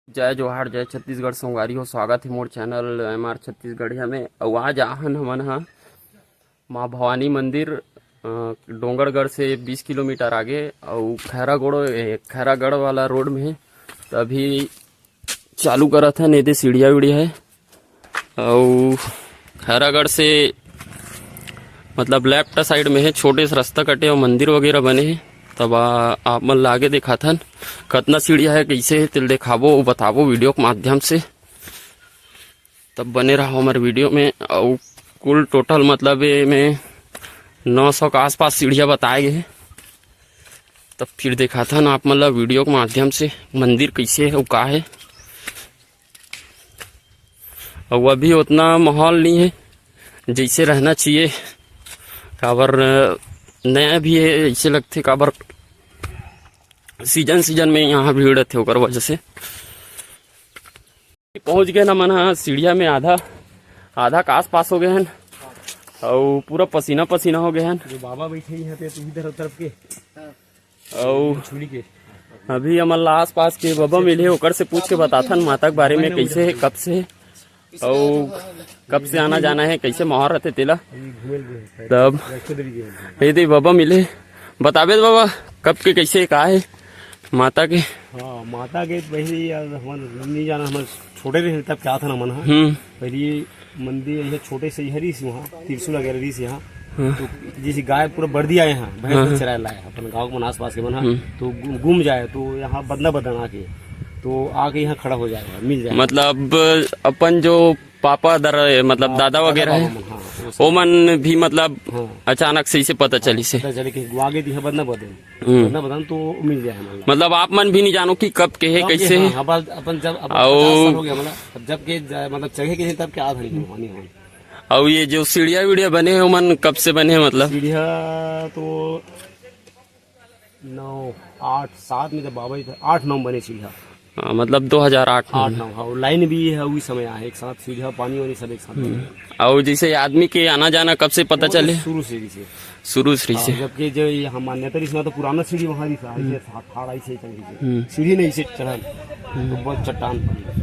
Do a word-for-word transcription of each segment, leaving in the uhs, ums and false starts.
जय जोहार, जय छत्तीसगढ़ संगवारी हो, स्वागत हे मोर चैनल एम आर छत्तीसगढ़िया में। अउ आज आहन हमन ह माँ भवानी मंदिर, अ, डोंगरगढ़ से बीस किलोमीटर आगे, अउ खैरागढ़, ए, खैरागढ़ वाला रोड में हे। त अभी चालू करत हन, एदे सीढ़िया-वीढ़िया हे। अउ खैरागढ़ से मतलब लेफ्ट साइड में हे, छोटे से रास्ता कटे अउ मंदिर वगैरह बने हे। तब आ, आप मन ला आगे देखाथन, कतना सीढ़िया हे, कइसे हे, तेल देखाबो, बताबो वीडियो के माध्यम से। तब बने रहो हमर वीडियो में। अउ कुल टोटल मतलब ए में नौ सौ के आसपास सीढ़िया बताए गे हे। तब फिर देखाथन आप मन ला वीडियो के माध्यम से मंदिर कइसे हे अउ का हे। अउ अभी ओतना माहौल नइ हे जइसे रहना चाहिए, काबर नया भी हे अइसे लगथे, काबर सीजन सीजन में यहाँ भीड़ रथे, ओकर वजह से। पहुँच गए ना मन ह सीढ़िया में, आधा आधा के आसपास हो गए हन, अउ पूरा पसीना पसीना हो गए हन। जो बाबा बैठे हैं यहाँ पे, तो इधर तरफ के अउ छुड़ी के। अभी हमन ला आसपास के बाबा मिले, ओकर से पूछ के बताथन माता के बारे में, कइसे हे, कब से हे, अउ कब से आना जाना हे, कइसे माहौल रथे तेला। अभी घूमे ल गए हैं, तब वैष्णो देवी गए हैं। ये दे बाबा मिले, बताबे त बाबा, कब के कइसे का हे माता के? हाँ, माता के पहले यार हमन नहीं जाना, हमन छोटे रहे तब क्या था ना मन ह। हम्म। पहले ये मंदिर ये छोटे से ही रहिस वहाँ, त्रिशूल वगैरह रहिस यहाँ। हाँ। तो जैसे गाय पूरा बर्दी आए हैं, भैंस हाँ, को हाँ। चराए लाए, अपन गाँव के मन आसपास के मन ह, हम्म। तो गु-, गुम जाए तो यहाँ बदना बदन आके, तो आके यहाँ खड़ा हो जाएगा, मिल जाएगा। मतलब अपन जो पापा दर मतलब हाँ, दादा दादा वगैरह बाबा हे, मन, हाँ, वो सब। ओमन भी मतलब हाँ। अचानक से इसे पता चलिस हे। पता चले कि वो आगे दिखा बदना बदन, हम्म। बदना बदन तो मिल जाए हमारे। मतलब आप मन भी नहीं जानो कि कब के हे, कब के, कइसे हे। हाँ, अब अपन जब, अब अउ पचास साल हो गया, मतलब, अब जब के जा-, मतलब, चढ़े के हे, तब के आधा नहीं हुआ, नहीं हुआ। अउ ये जो सीढ़िया-वीढ़िया बने हे, ओमन कब से बने हे, मतलब? सीढ़िया तो नौ, आठ, सात में जब बाबा जी थे, आठ नौ में बने सीढ़िया। हाँ, मतलब दो हज़ार आठ में। आठ नौ, हाँ, वो लाइन भी है, वही समय आए, एक साथ सीढ़िया, पानी वानी सब एक साथ। हम्म। अउ जैसे आदमी के आना जाना कब से पता वो तो चले? शुरू से ही से। शुरू से ही से। हाँ, जबकि जो ये हम मान्यता रहिस ना, तो पुराना सीढ़ी वहाँ रहिस, ऐसे हम्म। ठाड़, ठाड़ ऐसे ही चढ़ रही थी। हम्म। सीढ़ी नहीं से चढ़ल, हम्म। तो बहुत चट्टान पड़ी।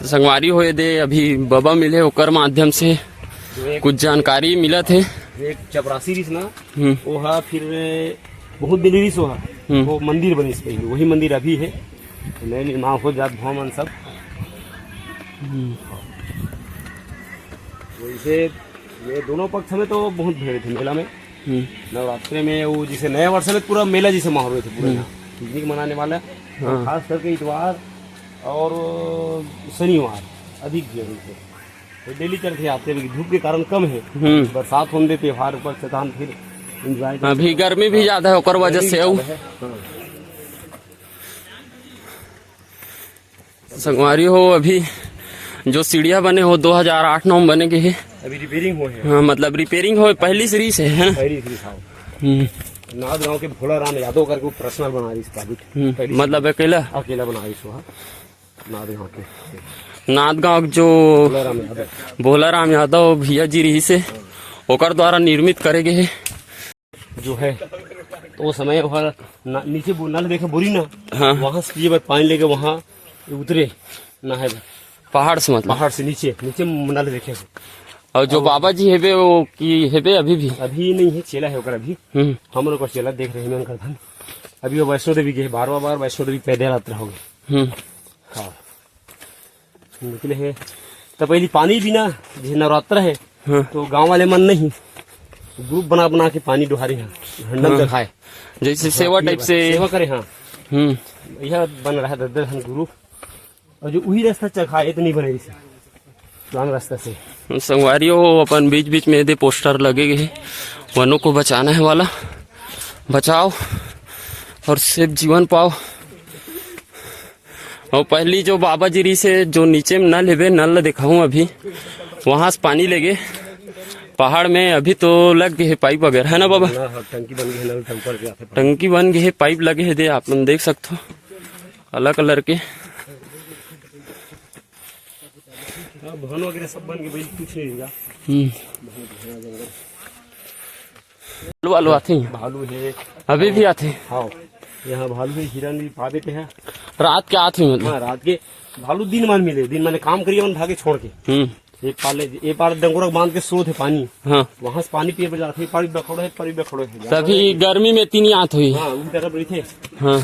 तो संगवारी हो ये दे, अभी बाबा मिले, ओकर माध्यम से जो एक कुछ जानकारी मिलत हे। जो एक चपरासी रहिस ना, हम्म। वो हा फिर बहुत दिन रहिस वो हा। हम्म। वो मंदिर बनिस पहले, वही मंदिर अभी है। नए निर्माण हो जात भवन सब। हम्म। वैसे ये दोनों पक्ष में तो बहुत भीड़ थी मेला में। हम्म। नवरात्रे में वो जैसे नया वर्ष में पूरा मेला जैसे माहौल होता पूरा हम्म। यहाँ पिकनिक मनाने वाला। हाँ। खास करके इतवार और शनिवार अधिक भीड़ होती है। तो डेली चलथे आथे, अभी धूप के कारण कम है। हम्म। बरसात होने दे, त्योहार ऊपर से, तो हम फिर एंजॉय करते अभी हैं। गर्मी भी ज्यादा है, ओकर वजह गर्मी से भी अउ। ज्यादा है। हाँ। संगवारी हो, अभी जो सीढ़िया बने हो, दो हज़ार आठ नौ में बने के हे। अभी रिपेयरिंग हो है। हाँ, मतलब रिपेयरिंग हो, पहली सीढ़ी से है ना? पहली सीढ़ी था। हम्म। नाथ गांव के भोला राम यादव करके वो पर्सनल बना रही इसका अभी। हम्म, पहली मतलब सीढ़ी। अकेला? अकेला बना रही इसको, हाँ। नाथ गांव के। नाथ गांव जो भोला राम यादव। भोला राम यादव भैया जी रही से, ओकर द्वारा निर्मित करे गए हे। जो है, तो वो समय वहाँ ना, नीचे वो नल देखे बोरी ना, हाँ। वहाँ से ये बार पानी लेके वहाँ उतरे नहाए बर। पहाड़ से मतलब? पहाड़ से नीचे, नीचे नल देखे। और जो और बाबा जी हेबे, वो की हेबे अभी भी? अभी नहीं है, चेला है ओकर अभी। हम्म। हम लोग का चेला देख रहे हैं, मैं उनका धन। अभी वो वैष्णो देवी गए, बारवा बार वैष्णो देवी पैदल यात्रा हो गई। हम्म। हाँ। निकले हे। तो पहली पानी भी ना, जैसे नवरात्र है, हाँ। तो गांव वाले मन नहीं, ग्रुप बना बना के पानी डोहारे हैं, हंडम हाँ। चखाए। जैसे हाँ, सेवा ये टाइप बात। से। सेवा करे, हाँ। हम्म। यह बन रहा है दस दस ग्रुप। और जो वही रास्ता चखाए, इतनी बने इसे। पुराना रास्ता से। संगवारी हो, अपन बीच बीच में दे पोस्टर लगे गए हे, वनों को बचाना है वाला, बचाओ और सिर्फ जीवन पाओ। और पहली जो बाबा जी रही से, जो नीचे में नल हेबे, नल ला दिखाऊं अभी, वहां से पानी लेगे पहाड़ में। अभी तो लग गए हे पाइप वगैरह, है ना बाबा? हाँ, हाँ, टंकी बन गई है, नल टंकर के आते पानी। टंकी बन गई है, पाइप लगे हे दे, आप मन देख सकते हो, अलग कलर के। हाँ, भवन वगैरह सब बन गए भाई, कुछ नहीं रहेगा। हम्म। भालू वालू आथे? भालू है। अभी भी आथे? हाँ, यहाँ भालू है, हिरन भी पावे के है। रात के आत हुई मतलब? हाँ, रात के भालू दिन मान मिले, दिन माने काम करिए मन भागे छोड़ के। हम्म। एक पार ले, एक पार डंगोरा बांध के स्रोत है पानी। हाँ। वहाँ से पानी पिए बर जाते, पानी बखोड़ो है, पानी बखोड़ो है। तभी गर्मी में तीन आत हुई। हाँ, उन तरफ रही थे। हाँ।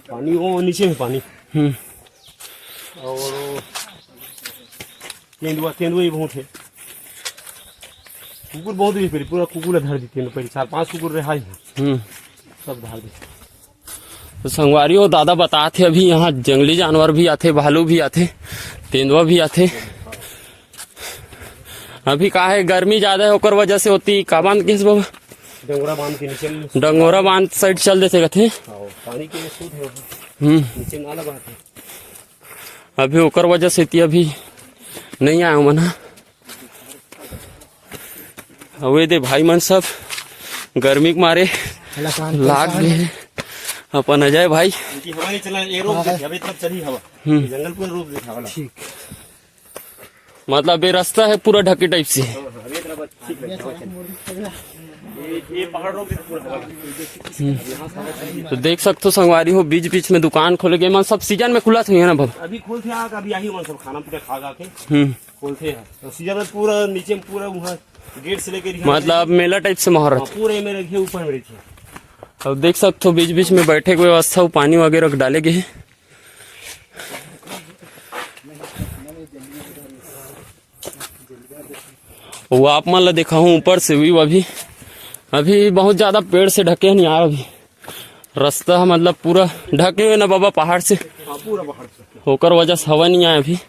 पानी वो नीचे में पानी। हम्म। और तेंदुआ, तेंदुआ ही बहुत है। कुकुर बहुत ही पहले, पूरा कुकुर धर दी तेंदुआ, पहले चार पांच कुकुर रहा ही। हम्म। सब धर दी। तो संगवारी हो, दादा बतात हे, अभी यहाँ जंगली जानवर भी आथे, भालू भी आथे, तेंदुआ भी आथे। अभी का है, गर्मी ज्यादा है, ओकर वजह से होती का बांध के इस बाबा? डंगोरा बांध के नीचे में। डंगोरा बांध साइड चल देते कथे। हाँ, पानी के स्रोत है वहाँ। हम्म। नीचे नाला बहत है। अभी ओकर वजह से ती अभी नहीं आए मन ह। अउ ये दे भाई मन सब गर्मी के मारे लाग गे हे। अपन अजय भाई। इनकी हवा नहीं चला, ये रोक देती, अभी तब चली हवा। हम्म। जंगल पूरा रोक देता वाला। ठीक। मतलब ये रास्ता है पूरा ढके टाइप से। हाँ, हाँ, अभी इतना बस ठीक है, हवा चली। ये, ये पहाड़ रोक देता पूरा हवा। हम्म। तो देख सकते हो संगवारी हो, बीच बीच में दुकान खोले गए, मन सब सीजन में खुला था ना बाबा? अभी खोलते आ, अभी आई मन सब खाना पीना खा गा के। हम्म। खोलते हैं। तो सीजन में पूरा नीचे में पूरा वहाँ गेट से लेके रिहा मतलब मेला टाइप से माहौल हाँ, रहता। पूरे में रखिए, ऊपर में रखिए। अब देख सकते हो बीच बीच में बैठे के व्यवस्था, वो पानी वगैरह डाले गए हे। वो आप मन ला दिखाहूँ ऊपर से view। अभी, अभी बहुत ज्यादा पेड़ से ढके नहीं यार। अभी रास्ता मतलब पूरा ढके हुए ना बाबा पहाड़ से, हाँ, पूरा पहाड़ से। ओकर वजह से हवा नहीं आए अभी।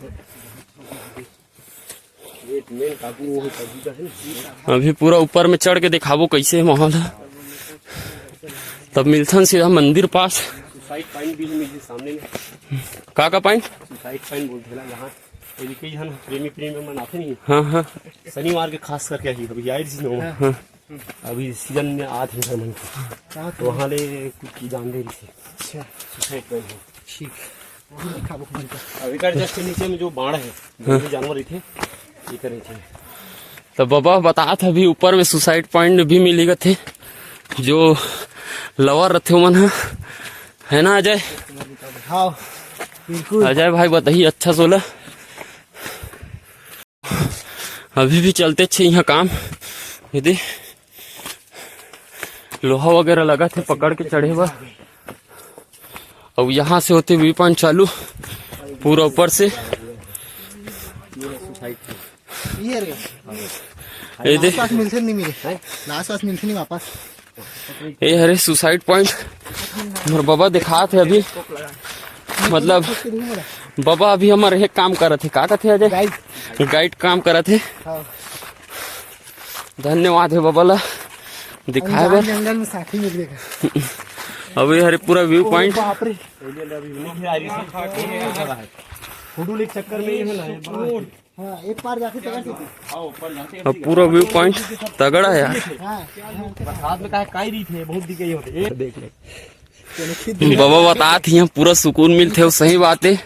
अभी पूरा ऊपर में चढ़ के दिखाबो कैसे है माहौल है। तब मिलथन सीधा मंदिर पास। साइड पानी भी मिलथे सामने में। का का पाइन? साइड पाइन बोलथे ला, यहाँ ये भी कई झन प्रेमी प्रेमी मन आथे नहीं। हाँ, हाँ। शनिवार के खास करके ही अभी आई थी ना। हाँ। अभी सीजन में आत हे घर मन के। तो वहाँ ले कुछ जान दे रही थी। अच्छा। सुसाइड पाइन है। ठीक। वही दिखाबो हमन का। अब एकर जस्ट नीचे में जो बाड़ है, हाँ। जंगली जानवर रहिथे, एकर रहिथे। तो बाबा बतात अभी ऊपर में सुसाइड पॉइंट भी मिली गथे, जो लवर रथे ओमन ह, है ना अजय? हाँ, बिल्कुल। अजय भाई बताही अच्छा सोला। अभी भी चलते छे यहाँ काम, ये दे लोहा वगैरह लगा थे पकड़ के चढ़े बर। अब यहाँ से होते व्यू पॉइंट चालू पूरा ऊपर से। ये रे। ये दे। लास्ट पास मिलथे नहीं मिले। लास्ट पास मिलथे नहीं वापस। ये हरे सुसाइड पॉइंट। मोर बाबा दिखात हे अभी, मतलब बाबा अभी हमर एक काम करत हे, का कथे अजय? गाइड। गाइड काम करत हे। हाँ। धन्यवाद हे बाबा ला दिखाए बर। जंगल में साथी मिल गए। अब ये हरे पूरा व्यू पॉइंट। बाप रे। फोटो ले चक्कर में ये है ना, ये बड़ा हाँ, एक बार जाके पकड़ सकते। अब पूरा व्यू पॉइंट तगड़ा है यार। हाँ, हाँ। बरसात में काहे काई रही थे, बहुत दिखे होते। ये देख ले। बाबा बतात हे, पूरा सुकून मिलथे, सही बात है।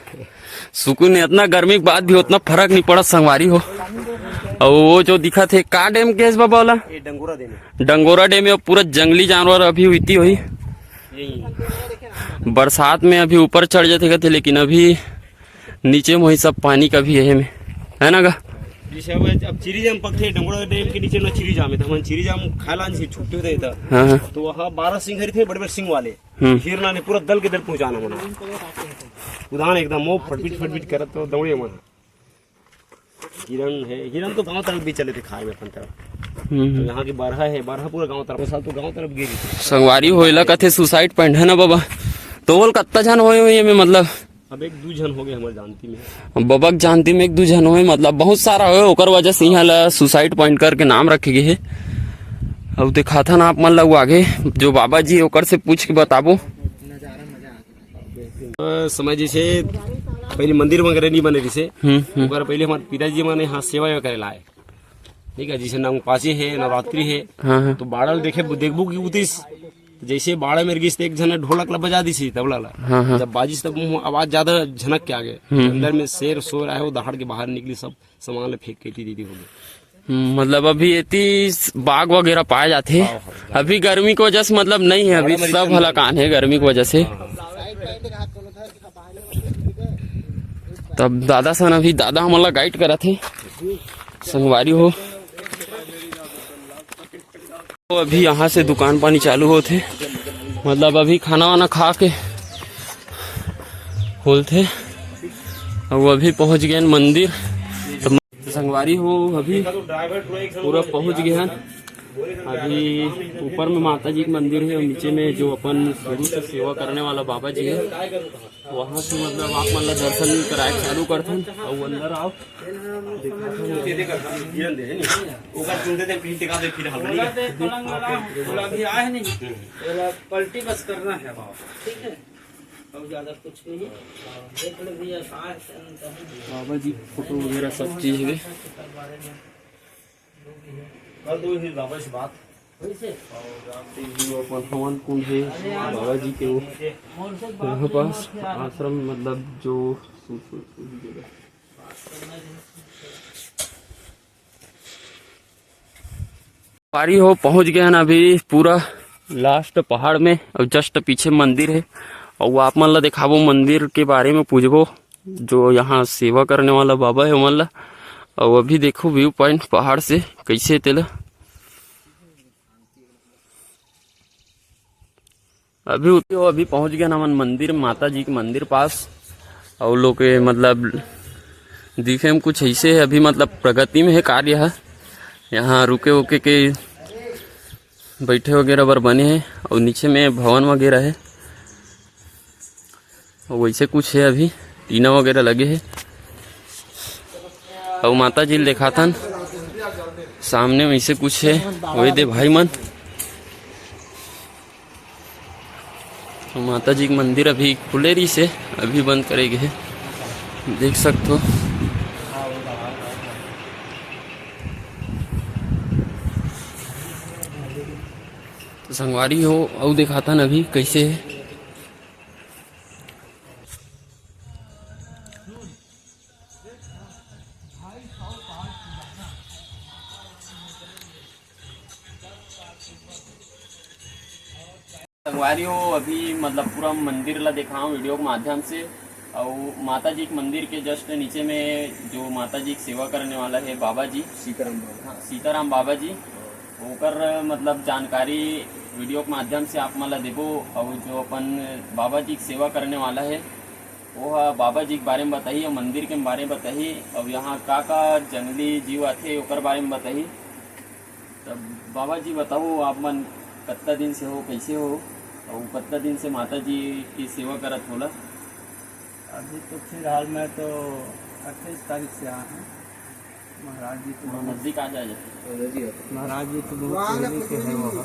सुकून है, इतना गर्मी के बाद भी उतना फर्क नहीं पड़ा संगवारी हो। और वो जो दिखा थे, का डैम के है बाबा वाला? ये डंगोरा डैम है। डंगोरा डैम है, पूरा जंगली जानवर अभी हुई थी वही। यही। बरसात में अभी ऊपर चढ़ जाते थे, लेकिन अभी नीचे में वही सब पानी का भी है में, है ना गा? जैसे अब, अब चिरी जाम पकथे, डंगोरा डैम के नीचे ना चिरी जाम है, तो हम चिरी जाम खाला नहीं छुट्टी होते था। हाँ, हाँ। तो वहाँ बारह सिंह थे, बड़े बड़े सिंह वाले। हम्म। हिरना ने पूरा दल के दल पहुँचाना मना। उदाहरण एकदम वो फटफिट फटफिट करत तो दौड़े मना। हिरन है, हिरन तो गांव तरफ भी चले थे खाए में अपन तरफ। हम्म। तो यहाँ की बरहा है, बरहा पूरा गांव तरफ, वो साल तो गांव तरफ गिरी थी। संगवारी होइला कथे सुसाइड पॉइंट है ना बाबा, तो बोल कत्ता झन होए होए में मतलब? अब एक दू झन हो गए हमारे जानती में। अब बाबा के जानती में एक दू झन होए, मतलब बहुत सारा होए, ओकर वजह से यहाँ ला सुसाइड पॉइंट करके नाम रखे गए है। अब दिखाथन आप मन ला वो आगे जो बाबा जी ओकर से पूछ के बताबो। अ, समय जैसे पहले मंदिर वगैरह नहीं बने जैसे, हम्म, हम्म। ओकर पहले हमारे पिताजी माने यहाँ सेवा वेवा करे लाए, ठीक है, जैसे नवपासी है, नवरात्रि है, हाँ, हाँ। तो बाड़ा ल देखे, देखबो कि उतिस, जैसे बाड़ा में गिस, तो एक झन ढोलक ला बजा दिस, तबला ला। हाँ, हाँ। जब बाजिस, तब मुँह आवाज ज्यादा झनक के आगे। हम्म। अंदर में शेर सोर आए, वो दहाड़ के बाहर निकली, सब सामान ला फेंक के टी दीदी हो गए। हम्म, मतलब अभी एती बाघ वगैरह पाए जाथे। हाँ, हाँ। अभी गर्मी की वजह से मतलब नहीं है, अभी बाड़ा में सब हलाकान है गर्मी की वजह से। हाँ, हाँ। तब दादा सन अभी दादा हमन ला गाइड करत हे, संगवारी हो। तो अभी यहाँ से दुकान पानी चालू होथे, मतलब अभी खाना वाना खा के खोलथे। अउ अभी पहुँच गए मंदिर। तो संगवारी हो, अभी पूरा पहुँच गए हैं। अभी ऊपर में माता जी के मंदिर है और नीचे में जो अपन शुरू से सेवा करने वाला बाबा जी है, वहाँ से मतलब आप मन ला दर्शन कराए चालू करथन। अउ अंदर आओ, ओकर चुनते ते पीठ टिका दे, फिर हाल नहीं। ओला भी आए नहीं, ओला पलटी बस करना है बाबा, ठीक है, और ज्यादा कुछ नहीं। देख ले भैया, का है, क्या नहीं, क्या है। बाबा जी फोटो वगैरह सब चीज है। कल तो हुई बाबा से बात। और रात से ही वो अपन हवन कुंड है बाबा जी के, वो यहाँ पास आश्रम, मतलब जो पारी हो पहुँच गए हैं अभी पूरा लास्ट पहाड़ में, और जस्ट पीछे मंदिर है। और वो आप मन ला दिखाबो, मंदिर के बारे में पूछबो, जो यहाँ सेवा करने वाला बाबा है ओमन ला। और अभी देखो व्यू पॉइंट पहाड़ से कैसे तेला। अभी उत-, अभी पहुँच गए हमन मंदिर, माता जी के मंदिर पास। और लोग के मतलब दिखे में कुछ ऐसे है, अभी मतलब प्रगति में है कार्य है। यहाँ रुके उके के बैठे वगैरह बर बने है और नीचे में भवन वगैरह है। और वैसे कुछ है, अभी टीना वगैरह लगे है। और माता जी ल देखाथन, सामने वैसे कुछ है। वही दे भाई मन, माता जी के मंदिर अभी खुले रहिसे, अभी बंद करे गे हे, देख सकथो। तो संगवारी हो, अउ देखाथन अभी कैसे हे। संगवारी हो, अभी मतलब पूरा मंदिर ला देखाऊं वीडियो के माध्यम से। अउ माता जी के मंदिर के जस्ट नीचे में जो माता जी के सेवा करने वाला है बाबा जी, सीताराम बाबा। हाँ, सीताराम बाबा जी, ओकर मतलब जानकारी वीडियो के माध्यम से आप मन ला देबो। अउ जो अपन बाबा जी के सेवा करने वाला है, वो ह बाबा जी के बारे में बताही अउ मंदिर के बारे में बताही, अउ यहाँ का का जंगली जीव आथे ओकर बारे में बताही। तब बाबा जी बताओ, आप मन कतका दिन से हो, कैसे हो, अउ कतका दिन से माता जी की सेवा करत होला? अभी तो फिलहाल मैं तो अट्ठाईस तारीख से आया हूँ। महाराज जी तो हाँ, बहुत नजदीक आ जाए। महाराज जी तो बहुत पहले के हैं वहाँ।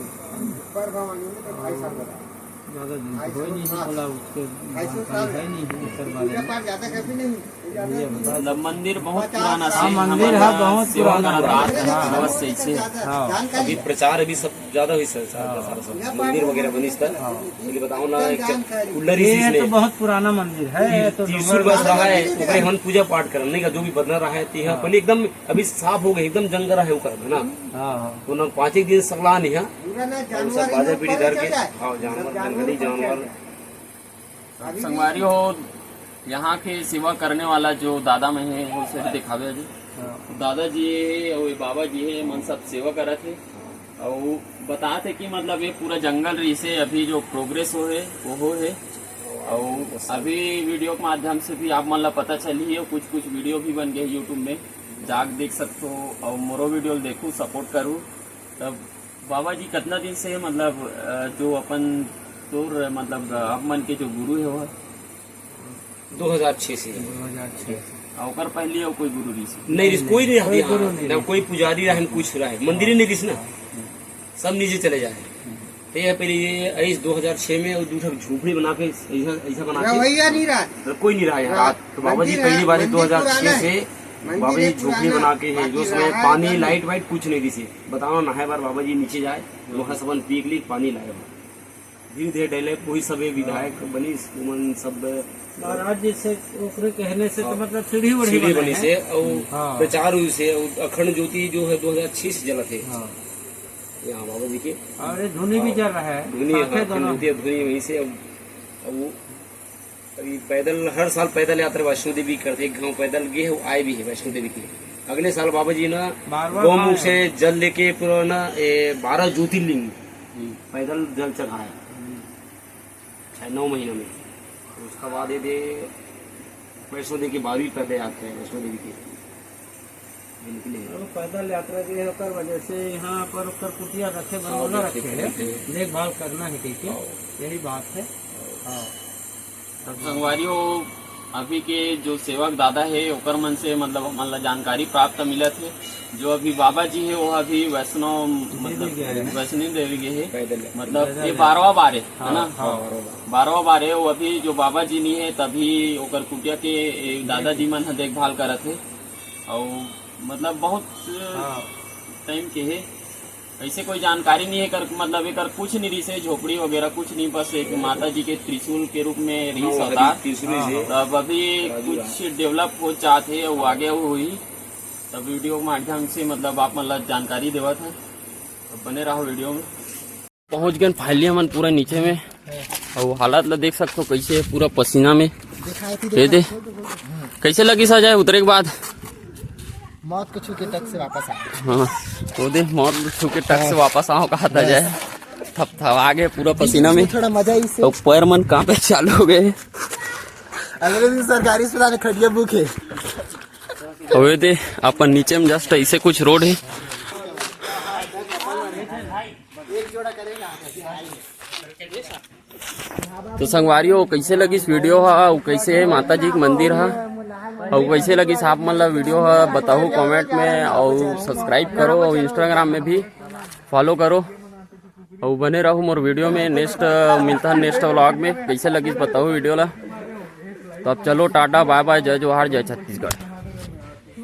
ज्यादा दिन तो हो ही नहीं, बोला उसके जानकारी है नहीं ओकर बारे में। ये बता मतलब मंदिर बहुत पुराना से हाँ, मंदिर हमन है, बहुत सेवा पुराना करत है। आत हन, हाँ। बस ऐसे। हाँ। अभी प्रचार अभी सब ज्यादा हुई सर, सारा, सारा सब मंदिर वगैरह बनिस त। हाँ। चलिए बताओ ना, एक कुल्लरी ये चीज तो ने बहुत पुराना मंदिर है, ये तो त्रिशूल डोंगर बस रहा है, ओकरे हमन पूजा पाठ करन नहीं का, जो भी बदना रहा है, ते हाँ। पहले एकदम अभी साफ हो गए, एकदम जंगल रहा है ओकर, है ना? हाँ, हाँ। तो ना पाँच एक दिन सकला नहीं है। पूरा ना और जानवर सब ही बाजा ना बीड़ी ऊपर धर के, चढ़ जाए। हाँ, जानवर, सब जानवर जंगली ऊपर चढ़ जानवर। जाए। अभी भी संगवारी हो, यहाँ के सेवा करने वाला जो दादा में है, वो सेठ दिखावे जी। हाँ। दादा जी है, वो बाबा जी है, मन सब सेवा करत है। अउ बतात हे कि मतलब ये पूरा जंगल रहिसे, अभी जो प्रोग्रेस हो हे, वो हो हे। अउ अभी वीडियो के माध्यम से भी आप मन ला पता चलही, अउ कुछ कुछ वीडियो भी बन गए YouTube में, जाके देख सकथो। अउ मोरो वीडियो ल देखू, सपोर्ट करू। तब बाबा जी कितना दिन से मतलब, अ, जो अपन तोर मतलब आप मन के जो गुरु है वो दो हज़ार छह से। दो हज़ार छह से। अउ ओकर पहले अउ कोई गुरु नहीं से? नहीं, कोई नहीं रहा कोई यहाँ। गुरु नहीं ना रहा। कोई पुजारी रहे, न कुछ रहे, मंदिर ही नहीं रहिस ना, सब नीचे चले जाए। तो ये पहले ये आइस दो हज़ार छह में, और दूसरा झोपड़ी बना के ऐसा, ऐसा बना के रवैया नहीं रहा। कोई नहीं रहा यहाँ। रात तो बाबा जी मंदिर पहली है, बार मंदिर दो हज़ार छह पुराना है। से मंदिर बाबा जी ये झोपड़ी पुराना। बना के है, जो बाकी समय रहा पानी, है। लाइट वाइट कुछ नहीं रहिसे। बताओ, नहाए बार बाबा जी नीचे जाए, वहाँ सब पी के लिए पानी लाए बार। धीरे धीरे डले कोई सबे विधायक बनिस, उमन सब महाराज जी से ओकरे कहने से तो हाँ। मतलब सीढ़ी बढ़ी सीढ़ी बने बनिस हैं। है, और हाँ। प्रचार हुई से, और अखंड ज्योति जो है दो हज़ार छह से जलत है। हाँ। यहाँ बाबा जी के। और ये धुनी भी हाँ। जल रहा है। धुनी, साथे हाँ, अखंड दोनों। ज्योति, धुनी वहीं से, अब, अब वो पैदल, हर साल पैदल यात्रा वैष्णो देवी करथे, एक घांव पैदल गे हे, आए भी हे वैष्णो देवी के। अगले साल बाबा जी ना बार बार गौमुख से जल लेके पूरा ना, ए, बारह ज्योतिर्लिंग पैदल जल चढ़ाए, छह नौ महीना में। उसका बाद ये दे वैष्णो देवी के बारहवीं पैदल यात्रा है, वैष्णो देवी के। बिल्कुल है। और पैदल यात्रा के ओकर वजह से यहाँ पर ओकर कुटिया रखे, हाँ, बनौला रखे, रखे हैं। रखे हैं। देखभाल करना है कहिके, हाँ। यही बात है। हाँ। तब संगवारी हो, अभी के जो सेवक दादा है, ओकर मन से मतलब हमन ला जानकारी प्राप्त मिलत है। जो अभी बाबा जी है, वो अभी वैष्णो, मतलब देवी गए हैं। वैष्णो देवी गए है। पैदल। मतलब पैदल ये है। बारहवाँ बार है, है हाँ, ना? हाँ। बारहवाँ बार है। वो अभी जो बाबा जी नहीं है, तभी ओकर कुटिया के, ए, दादाजी मन ह देखभाल करत है। अउ मतलब बहुत हाँ। टाइम के है, ऐसे कोई जानकारी नहीं है कर, मतलब एकर कुछ नहीं रहिस है, झोपड़ी वगैरह कुछ नहीं, बस एक माता जी के त्रिशूल के रूप में रहिस हाँ, अवतार। त्रिशूल ही है। तब अभी राजू कुछ डेवलप हो जात है, वो आगे होही, तब वीडियो के माध्यम से मतलब आप मन ला जानकारी देवत है, तो बने रहो वीडियो में। पहुंच गए finally हमन पूरा नीचे में, अउ हालत ला देख सकथो कैसे है पूरा पसीना में। ये दे, कैसे लगिस अजय उतरे के बाद? मौत को छू के टक से वापस आ। हाँ, वो दे, मौत को छू के टक से वापस आओ, कहा था अजय। थपथपा गए पूरा पसीना में। थोड़ा मजा ही से। तो पैर मन कांपे चालू हो गए। अगले दिन सरकारी अस्पताल में खटिया बुक है। अबे दे, अपन नीचे में just ऐसे कुछ रोड है। तो संगवारी हो, कैसे लगिस वीडियो हा, अउ कैसे है माता जी के मंदिर हा, अउ कैसे लगिस आप मन ला वीडियो हा, बताओ comment में, अउ subscribe करो, अउ Instagram में भी follow करो, अउ बने रहो मोर वीडियो में। Next, अ, मिलता है next vlog में। कैसे लगिस बताओ वीडियो ला। तो अब चलो, टाटा, bye bye, जय जोहार, जय छत्तीसगढ़।